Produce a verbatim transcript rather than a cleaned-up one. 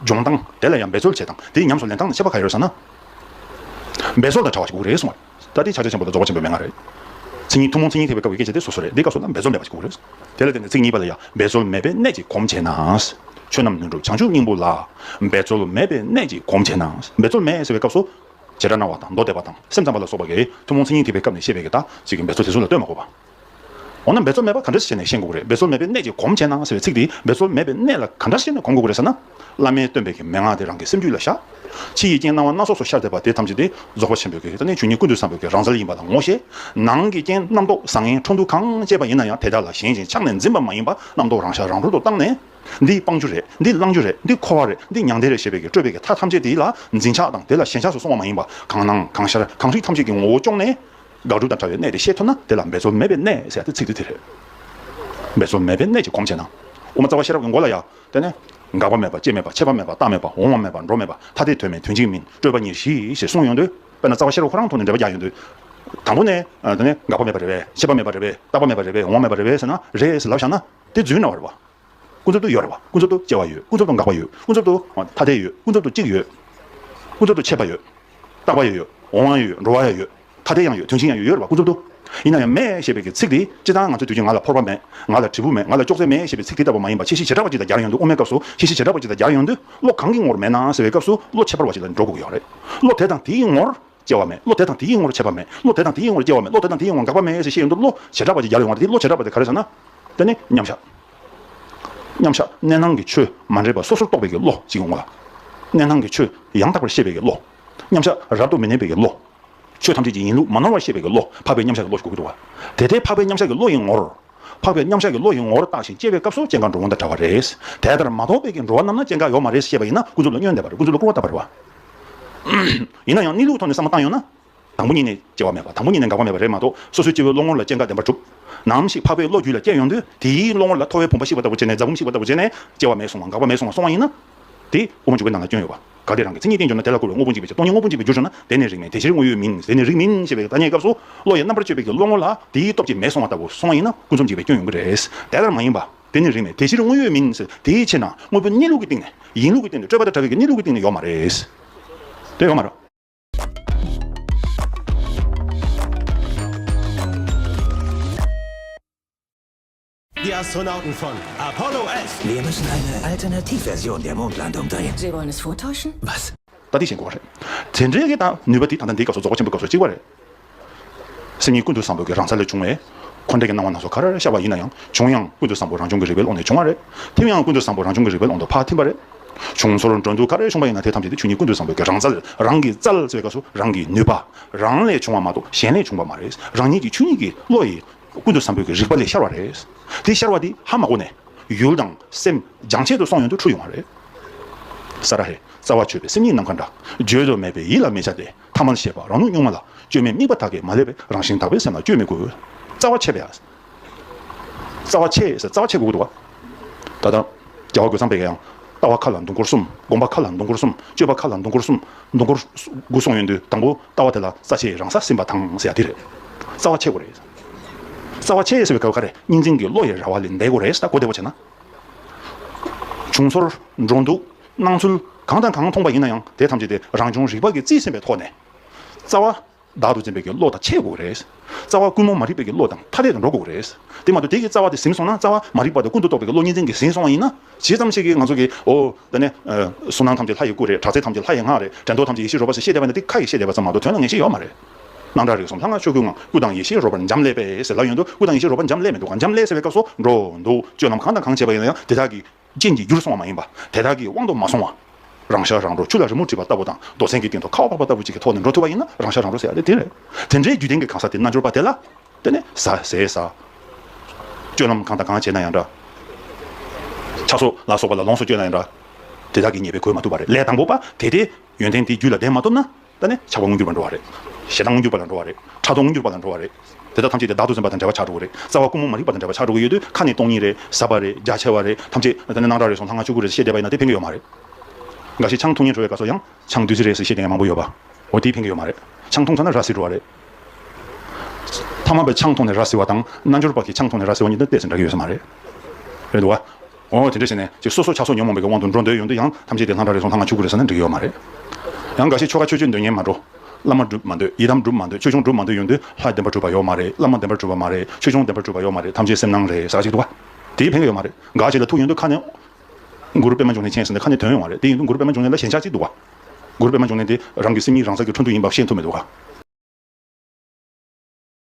སྦྱོང་སྟངས་དེ་ལ་ཡང་འབད་རྩོལ་བྱེད་སྟངས་དེ་ཉམས་སུ་ལེན་སྟངས་ནི་ཁྱད་པར་ག་རེ་ཡོད་ཟེར་ན། འབད་རྩོལ་དང་བྲལ་བ་ཞིག་དགོས་ཀྱི་རེད་གསུངས་པ་རེད། ད་དེ་ཕྱག་རྒྱ་ཆེན་པོ་དང་རྫོགས་པ་ཆེན་པོའི་མན་ངག་རེད། མཚན་ཉིད་ཐུན་མོང་མཚན་ཉིད་ཐེག་པའི་སྐབས་ཀྱི་སྐད་ཆ་དེ་སོ་སོ་རེད། འདི་སྐབས་སུ་ལ་འབད་རྩོལ་མེད་པ་ཞིག་དགོས་ཀྱི་རེད། དེ་ལ་བརྟེན་ནས་ཚིག་གཉིས་པ་ལ་ཡང་འབད་རྩོལ་མེད་པའི་གནད་ཀྱིས་གོམས་བྱས་ན། ཆོས་རྣམས་ལྷུན་གྲུབ་བྱང་ཆུབ་སྙིང་པོ་ལ། འབད་རྩོལ་མེད་པའི་གནད་ཀྱིས་གོམས་བྱས་ན། འབད་རྩོལ་མེད་ཟེར་བའི་སྐབས་སུ། བྱེ་བྲག་སྨྲ་བ་དང་མདོ་སྡེ་པ་དང་སེམས་ཙམ་པ་ལ་སོགས་པ་གིས་ཐུན་མོང་མཚན་ཉིད་ཐེག་པའི་སྐབས་ནས་བཤད་པའི་གི་ད་ཅིག་གི་འབད་རྩོལ་དེ་ཚོ་ལ་ལྟོས་མ་དགོས་པ། འོ་ན་འབད་རྩོལ་མེད་པ་ག་འདྲ་ཞིག་བྱས་ནས་ཤེས་དགོས་ཀྱི་རེད། འབད་རྩོལ་མེད་པའི་གནད་ཀྱིས་གོམས་བྱས་ན་ཟེར་བའི་ཚིག་དེ་འབད་རྩོལ་མེད་པའི་གནད་ལ་ག་འདྲ་ཞིག་བྱས་ནས་གོམས་དགོས་ཀྱི་རེད་ཟེར་ན། བླ་མས་སྟོན་པའི་གི་མན་ངག་དེ་རང་གི་སེམས་རྒྱུད་ལ་བཞག་ཕྱི་ཡི་རྐྱེན་སྣང་བ་སྣ་ཚོགས་སུ་ཤར་བསྡད་པ་དེ་ཐམས་ཅད་དེ་རྫོགས་པ་ཆེན་པོའི་གི་ད་ནི་ཆོས་ཉིད་ཀུན་ཏུ་བཟང་པོའི་གི་རང་རྩལ་ཡིན་པ་ལ་ངོ་ཤེས། ནང་གི་རྐྱེན་རྣམ་རྟོག་བཟང་ངན་འཕྲོ་འདུ་གང་སྐྱེས་པ་ཡིན་ན་ཡང་དེ་དག་ལ་ཞེན་ཅིང་ཆགས་ནས་འཛིན་པ་མ་ཡིན་པ་རྣམ་རྟོག་རང་ཤར་རང་གྲོལ་དུ་བཏང་ནས། འདི་སྤང་རྒྱུ་རེད། འདི་བླང་རྒྱུ་རེད། འདི་འཁོར་བ་རེད། འདི་མྱང་འདས་རེད་ཞེས་པའི་གི་སྤྲོས་པའི་གི་མཐའ་ཐམས་ཅད་དེ་ལ་འཛིན་ཆགས་དང་དེ་ལ་ཞེན་ཆགས་སུ་སོང་བ་མ་ཡིན་པ། གང་སྣང་གང་ཤར་གང་རིག་ཐམས་ཅད་ཀྱི་ངོ་བོ་སྐྱོང་ནས། དགག་སྒྲུབ་དང་བྲལ་བའི་གནད་དེ་ཤེས་ཐུབ་ན་དེ་ལ་འབད་རྩོལ་མེད་པའི་གནད་ཟེར་ཡ་དེ་ཚིག་དེ་དེ་རེད། འབད་རྩོལ་མེད་པའི་གནད་ཀྱིས་གོམས་བྱས་ན། དབུ་མ་རྩ་བ་ཤེས་རབ་ཀྱི་མགོ་ལ་ཡ། དེ་ནས། འགག་པ་མེད་པ་སྐྱེ་མེད་པ་ཆད་པ་མེད་པ་རྟག་མེད་པ་འོང་བ་མེད་པ་འགྲོ་མེད་པ་ཐ་དད་དོན་མེད་དོན་གཅིག་མིན་སྤྲོས་པ་ཉེར་ཞི་ཞེས་གསུངས་ཡོང་དུས། དཔེར་ན་རྩ་བ་ཤེས་རབ་ཁོ་རང་ཐོག་ནས་འགྲེལ་པ་རྒྱག་ཡོང་དུས། དང་པོ་ནས། དེ་ནས་འགག་པ་མེད་པ་རེད་པས། ཆད་པ་མེད་པ་རེད་པས། རྟག་པ་མེད་པ་རེད་པས། འོང་བ་མེད་པ་རེད་པས་ཟེར་ན་རེད་ཟེར་ལབ་བཞག་ན་དེ་རྫུན་འདྲ་བ་རེད་པ། ཀུན་རྫོབ་ཏུ་ཡོད་རེད་པ། ཀུན་རྫོབ་ཏུ་སྐྱེ་བ་ཡོད། ཀུན་རྫོབ་ཏུ་འགག་པ་ཡོད། ཀུན་རྫོབ་ཏུ་ཐ་དད་ཡོད། ཀུན་རྫོབ་ཏུ་གཅིག་ཡོད། ཀུན་རྫོབ་ཏུ་ཆད་པ་ཡོད། རྟག་པ་ཡོད་ཡོད། འོང་བ་ཡོད་འགྲོ་བ་ཡོད། ཐ་དད་ཡང་ཡོད་དོན་གཅིག་ཡང་ཡོད་ཡོད་རེད་པ། ཀུན་རྫོབ་ཏུ། ཡིན་ན་ཡང་མེད་ཞེས་པའི་གི་ཚིག་དེ་སྤྱིར་བཏང་ང་ཚོའི་དུས་ཀྱི་ང་ལ་ཕོར་པ་མེད། ང་ལ་དྲིལ་བུ་མེད། ང་ལ་ཅོག་ཙེ་མེད་ཞེས་པའི་ཚིག་དེ་ལྟ་བུ་མ་ཡིན་པ་ཁྱད་གཞི་བྱེ་བྲག་པ་ཅིག་དང་སྦྱར་ཡོང་དུས། དབུ་མའི་སྐབས་སུ་ཁྱད་གཞི་བྱེ་བྲག་པ་ཅིག་དང་སྦྱར་ཡོང་དུས་བློ་གང་གི་ངོར་མེད་ན་ཟེར་བའི་སྐབས་སུ་བློ་ཁྱད་པར་བ་ཅིག་ལ་འགྲོ་དགོས་ཀྱི་ཡོད་རེད། བློ་དེ་དང་དེའི་ངོར་སྐྱེ་བ་མེད། བློ་དེ་དང་དེའི་ངོར་ཆད་པ་མེད། བློ་དེ་དང་དེའི་ངོར་སྐྱེ་བ་མེད། བློ་དེ་དང་དེའི་ངོར་འགག་པ་མེད་ཟེར་བཤད་ཡོང་དུས་བློ་བྱེ་བྲག་པ་ཅིག་སྦྱར་ཡོང་བ་རེད། དེ་བློ་བྱེ་བྲག་པ་དེ་ག་རེ་ཟེར་ན། དེ་ནི་མཉམ་བཞག་མཉམ་བཞག་གནས་སྣང་གི་ཆོས་མ་འདྲེས་པ་སོ་སོར་རྟོག་པའི་གི་བློ་ཅིག་ཡོང་བ། གནས་སྣང་གི་ཆོས་ཡང་དག་པར་ཤེས་པའི་གི་བློ། མཉམ་བཞག་རབ་ཏུ་མི་གནས་པའི་གི་བློ། ཆོས་ཐམས་ཅད་ཀྱི་ཡིན་ལུགས་མ་ནོར་བར་ཤེས་པའི་གི་བློ། འཕགས་པའི་མཉམ་བཞག་གི་བློ་ཞིག་དགོས་ཀྱི་འདུག་བ། དེ་ལྟའི་འཕགས་པའི་མཉམ་བཞག་གི་བློ་ཡི་ངོར། འཕགས་པའི་མཉམ་བཞག་གི་བློ་ཡི་ངོར་བརྟགས་ཤིང་དཔྱད་པའི་སྐབས་སུ་སྐྱེ་འགག་འགྲོ་འོང་དང་བྲལ་བ་རེད། དེ་ལྟར་མ་རྟོགས་པའི་གི་འགྲོ་བ་རྣམས་ན་སྐྱེ་འགག་ཡོད་མ་རེད་ཞེས་པ་ཡིན་ན་ཀུན་རྫོབ་ལ་བསྙོན་བསྡད་པ་རེད། ཀུན་རྫོབ་ལ་སྐུར་བ་བཏབ་པ་རེད་བ། ཡིན་ན་ཡང་གནས་ལུགས་ཐོག་ནས་བསམ་བློ་བཏང་ཡོང་ན། དང་པོ་ཉིད་ནས་སྐྱེ་བ་མེད་པ། དང་པོ་ཉིད་ནས་འགག་པ་མེད་པ་རེད་མ་གཏོགས་སོ་སོའི་སྐྱེ་བོའི་བློ་ངོར་ལ་སྐྱེ་འགག་བདེན་པར་གྲུབ། ནམ་ཞིག་འཕགས་པའི་བློ་རྒྱུད་ལ་སྐྱེ་ཡོང་དུས་དེའི་བློ་ངོར་ལ་ཐོ་བས་བུམ་པ་བཤིག་པ་ལྟ་བུ་བྱས་ནས་རྫ་བུམ་བཤིག་པ་ལྟ་བུ་བྱས་ནས་སྐྱེ་བ་མེད་སོང་བ་འགག་པ་མེད་སོང་བ་སོང་བ་ཡིན་ན། དེ་དབུ་མ་འཇུག་པའི་ནང་ལ་སྐྱོན་ཡོད་པ། གལ་ཏེ་རང་གི་མཚན་ཉིད་རྟེན་འབྱུང་ན་དེ་ལ་བཀུར་བས་དངོས་པོ་འཇིག་པའི་ཕྱིར། སྟོང་ཉིད་དངོས་པོ་འཇིག་པའི་རྒྱུར་གྲུབ་ན་དེ་ནི་རིགས་མིན། དེ་ཕྱིར་དངོས་ཡོད་མིན། དེ་ནི་རིགས་མིན་ཞེས་པའི་ཐ་སྙད་སྐབས་སུ་བློ་ཡི་རྣམ་པར་དཔྱོད་པའི་གི་བློ་ངོ་ལ་དེའི་སྟོབས་ཀྱིས་མེད་སོང་བ་ལྟ་བུ་སོང་བ་ཡིན་ན་ཀུན་རྫོབ་འཇིག་པའི་སྐྱོན་ཡོང་གི་རེད། དེ་ལྟར་མ་ཡིན་པ། དེ་ནི་རིགས་མིན། དེ་ཕྱིར་དངོས་ཡོད་མིན་ཟེར་དེའི་ཕྱིར་ན་དངོས་པོའི་གནས་ལུགས་ཀྱི་སྟེང་ནས་ཡིན་ལུགས་ཀྱི་སྟེང་ནས་སྤྲོས་པ་དང་བྲལ་བའི་གི་གནས་ལུགས་ཀྱི་སྟེང་ནས་ཡོད་མ་རེད། དེ་ཡོད་མ་རེད། Die Astronauten von Apollo elf. Wir müssen eine Alternativversion der Mondlandung drehen. Sie wollen es vortäuschen? Was? ད་དེ་ཤེས་དགོས་པ་རེད། དེ་འདྲའི་གི་ད་ནུས་པ་དེ་ད་ལྟ་འདིའི་སྐབས་སུ་རྫོགས་པ་ཆེན་པོའི་སྐབས་སུ་གཅིག་པ་རེད། སེམས་ཉིད་ཀུན་ཏུ་བཟང་པོའི་གི་རང་རྩལ་ལས་བྱུང་བའི་འཁོར་འདས་ཀྱི་སྣང་བ་སྣ་ཚོགས་ག་རེ་ཤར་བ་ཡིན་ན་ཡང་བྱུང་ཡང་ཀུན་ཏུ་བཟང་པོ་རང་བྱུང་གི་རིག་པའི་ཀློང་ནས་བྱུང་བ་རེད། ཐིམ་ཡང་ཀུན་ཏུ་བཟང་པོ་རང་བྱུང་གི་རིག་པའི་ཀློང་དུ་ཕར་ཐིམ་པ་རེད། བྱུང་ཚོར་འགྲོ་འདུག་ག་རེ་བྱུང་བ་ཡིན་ན་དེ་ཐམས་ཅད་དེ་ཆོས་ཉིད་ཀུན་ཏུ་བཟང་པོའི་གི་རང་རྩལ། རང་གི་རྩལ་ཟེར་བའི་སྐབས་སུ་རང་གི་ནུས་པ། རང་ལས་བྱུང་བ་མ་གཏོགས་གཞན་ལས་བྱུང་བ་མ་རེད། རང་ཉིད་ཀྱི་ཆོས་ཉིད་ཀྱི་བློ་ཡིས་ཀུན་ཏུ་བཟང་པོའི་གི་རིག་པ་ལས་ཤར་བ་རེད། དེ་ཤར་བ་དེ་ཧ་མ་གོ་ནས་ཡུལ་དང་སེམས་སྦྱང་བྱེད་དུ་སོང་ཡོང་དུ་འཁྲུལ་ཡོང་བ་རེད། ས་ར་ཧེ། རྩ་བ་ཆོད་པའི་སེམས་ཉིད་ནམ་མཁའ་འདྲ། བརྗོད་དུ་མེད་པའི་ཡིད་ལ་མི་བྱ་སྟེ། ཐ་མལ་ཤེས་པ་རང་ལུགས་གཉུག་མ་ལ། བཅོས་མའི་དམིགས་པ་དག་གིས་མ་བསླད་པའི། རང་བཞིན་དག་པའི་སེམས་ལ་བཅོས་མི་དགོས། རྩ་བ་ཆད་པས། རྩ་བ་ཆད་ཟེར་རྩ་བ་ཆད་དགོས་ཀྱི་འདུག་བ། ད་ལྟ་རྒྱལ་བ་རྒོད་ཚང་པས་ཀྱང་ལྟ་བ་མཁའ་ལ་ཟླུམ་སྐོར་གསུམ། སྒོམ་པ་མཁའ་ལ་ཟླུམ་སྐོར་གསུམ། སྤྱོད་པ་མཁའ་ལ་ཟླུམ་སྐོར་གསུམ། ཟླུམ་སྐོར་དགུ་གསུངས་ཡོང་དུས་དང་པོ་ལྟ་བ་དེ་ལ་རྩ་ཆེ་རང་ས་ཟིན་པ་དང་ཟེར་ཡ་དེ་རེད། རྩ་བ་ཆད་དགོས་རེད། རྩ་བ་ཆད་ཟེར་བའི་སྐབས་ག་རེ། སྙིང་འཛིན་གྱི་བློ་ཡི་ར་བ་ལས་འདས་དགོས་རེད། ད་གོ་བདེ་བོ་བྱས་ན། བྱུང་ཚོར། འགྲོ་འདུག་སྣང་ཚུལ་གང་དང་གང་མཐོང་པ་ཡིན་ན་ཡང་དེ་ཐམས་ཅད་དེ་རང་བྱུང་རིག་པ་གིས་རྩིས་ཟིན་པའི་ཐོག་ནས། རྩ་བ། བདག་ཏུ་འཛིན་པའི་གི་བློ་དང་ཕྱེ་དགོས་རེད། རྩ་བ་ཀུན་རྨོངས་མ་རིག་པའི་གི་བློ་དང་ཐ་དད་དུ་འགྲོ་དགོས་རེད། དེ་མ་གཏོགས་དེ་གི་རྩ་བ་དེ་ཟིན་སོང་ན་རྩ་བ་མ་རིག་པ་དང་ཀུན་ཏུ་རྟོག་པའི་གི་བློ་གཉིས་འཛིན་གྱིས་ཟིན་སོང་བ་ཡིན་ན་ཇི་ཙམ་ཞིག་གིས་ང་ཚོ་གི་ཨོ་དེ་ནས་གཟུགས་སྣང་ཐམས་ཅད་ལྷ་ཡི་སྐུ་རེད། གྲགས་ཚད་ཐམས་ཅད་ལྷ་ཡི་སྔགས་རེད། དྲན་རྟོག་ཐམས་ཅད་ཡེ་ཤེས་རོལ་པ་ཟེར་བཤད་བསྡད་པ་ཡིན་ན་དེ་ཁ་ཡིས་བཤད་བསྡད་པ་ཙམ་མ་གཏོགས་དོན་ལ་ངེས་ཤེས་ཡོད་མ་རེད། སྣང་གྲགས་རིག་གསུམ་ལྷ་སྔགས་ཆོས་སྐུའི་ངང་། སྐུ་དང་ཡེ་ཤེས་རོལ་པར་འབྱམས་ཀླས་པས་ཟེར་ལབ་ཡོང་དུས་སྐུ་དང་ཡེ་ཤེས་རོལ་པར་འབྱམས་ཀླས་མི་འདུག་ག་འབྱམས་ཀླས་ཟེར་བའི་སྐབས་སུ་འགྲོ་འདུག་སྤྱོད་ལམ་གང་དང་གང་བྱས་པ་ཡིན་ན་ཡང་དེ་དག་གི་རྐྱེན་གྱིས་འགྱུར་སོང་བ་མ་ཡིན་པ། དེ་དག་གི་དབང་དུ་མ་སོང་བ། རང་ཤར་རང་གྲོལ་ཆུ་ལ་རི་མོ་བྲིས་པ་ལྟ་བུ་དང་རྡོ་ཚན་གྱི་སྟེང་དུ་ཁ་བ་བབས་པ་ལྟ་བུ་ཅིག་གི་ཐོག་ནས་འགྲོ་ཐུབ་པ་ཡིན་ན་རང་ཤར་རང་གྲོལ་ཟེར་ཡ་དེ་དེ་རེད། དེ་འདྲའི་རྒྱུད་ལྡན་གྱི་གང་ཟག་དེ་རྣལ་འབྱོར་པ་དེ་ལ། དེ་ནས་ཟ་ཟས་ཟ། སྤྱོད་ལམ་གང་དང་གང་བྱས་ན་ཡང་འདྲ། ཆགས་སོགས་ལ་སོགས་པ་ལ་ལོངས་སུ་སྤྱོད་ན་ཡང་འདྲ། དེ་དག་གི་ཉེས་པའི་གོས་མ་བཏུབ་པ་རེད། ལས་དང་པོ་པ་དེ་དེ་ཡོན་ཏན་དེ་རྒྱུད་ལ་ལྡན་མ་ཐུབ་ན། ད་ནི་ཆགས་པ་མངོན་གྱུར་པར་འགྲོ་བ་རེད། ཞེ་སྡང་མངོན་གྱུར་པ་ལ་འགྲོ་བ་རེད། ཕྲག་དོག་མངོན་གྱུར་པ་ལ་འགྲོ་བ་རེད། དེ་དག་ཐམས་ཅད་དེ་བདག་ཏུ་འཛིན་པ་དང་བྲལ་བ་ཆགས་འགྲོ་གི་ཡོད་དུས་རྩ་བ་ཀུན་རྨོངས་མ་རིག་པ་དང་བྲལ་བ་ཆགས་འགྲོ་གི་ཡོད་དུས་ཁ་ནས་སྟོང་ཉིད་རེད། ཟབ་པ་རེད། རྒྱ་ཆེ་བ་རེད། ཐམས་ཅད་ད་ནི་སྣང་གྲགས་རེད་སོང་ལྷ་སྔགས་ཆོས་སྐུ་རེད་ཟེར་བཤད་བསྡད་པ་ཡིན་ན་དེ་ཕན་གྱི་ཡོད་མ་རེད། འགའ་ཞིག་ཆང་འཐུང་སྙིང་བྲོ་བའི་སྐབས་སུ་ཡང་ཆང་བདུད་རྩི་རེད་ཟེར་བཤད་མཁན་མང་པོ་ཡོད་པ། འོ་དེ་ཕན་གྱི་ཡོད་མ་རེད། ཆང་འཐུང་ཚར་ན་ར་བཟི་འགྲོ་བ་རེད། ཐ་མལ་པས་ཆང་འཐུང་ནས་ར་བཟི་བ་དང་རྣལ་འབྱོར་པ་གིས་ཆང་འཐུང་ནས་ར་བཟི་བ་གཉིས་དེ་ཏོག་ཙམ་འདྲ་གི་ཡོད་ས་མ་རེད། རེད་འདུག་བ། འོ་དེ་འདྲ་བྱས་ནས་ཅིག་སོ་སོ་ཆགས་སོགས་ཉོན་མོངས་པའི་དབང་དུ་འགྲོ་འདོད་ཡོང་དུས་ཡང་ཐམས་ཅད་དེ་ལྷ་འདྲ་རེད་སོང་ལྷ་ང་ཆོས་སྐུ་རེད་ཟེར་ན་འགྲིག་གི་ཡོད་མ་རེད། ཡང་འགའ་ཤས་ཆོ་ག་ཆོས་སྤྱོད་འདོན་མཁན་མ་འགྲོ། བླ་མ་སྒྲུབ་མ་འདོད། ཡི་དམ་སྒྲུབ་མ་འདོད། ཆོས་སྐྱོང་སྒྲུབ་མ་འདོད་ཡོང་དུས་ལྷ་བདེན་པར་གྲུབ་པ་ཡོད་མ་རེད། བླ་མ་བདེན་པར་གྲུབ་པ་མ་རེད། ཆོས་སྐྱོང་བདེན་པར་གྲུབ་པ་ཡོད་མ་རེད། ཐམས་ཅད་སེམས་སྣང་རེད་ཟེར་ཅིག་འདུག་ག། དེའི་ཕན་གྱི་ཡོད་མ་རེད། འགའ་ཞིག་ལ་ཐུག་ཡོང་དུས་ཁ་ནས་གུ་རུ་པདྨ་འབྱུང་གནས་མཁྱེན་ཟེར་ནས་ཁ་ནས་འདོན་ཡོང་བ་རེད། དེ་ཡིན་དུས་གུ་རུ་པདྨ་འབྱུང་གནས་ལ་ཞེན་ཆགས་ཅིག་འདུག་ག། གུ་རུ་པདྨ་འབྱུང་གནས་དེ་རང་གི་སེམས་ཉིད་རང་གསལ་གྱི་འཕྲོ་འདུ་ཡིན་པ་ཤེས་ཐུབ་མི་འདུག་ག།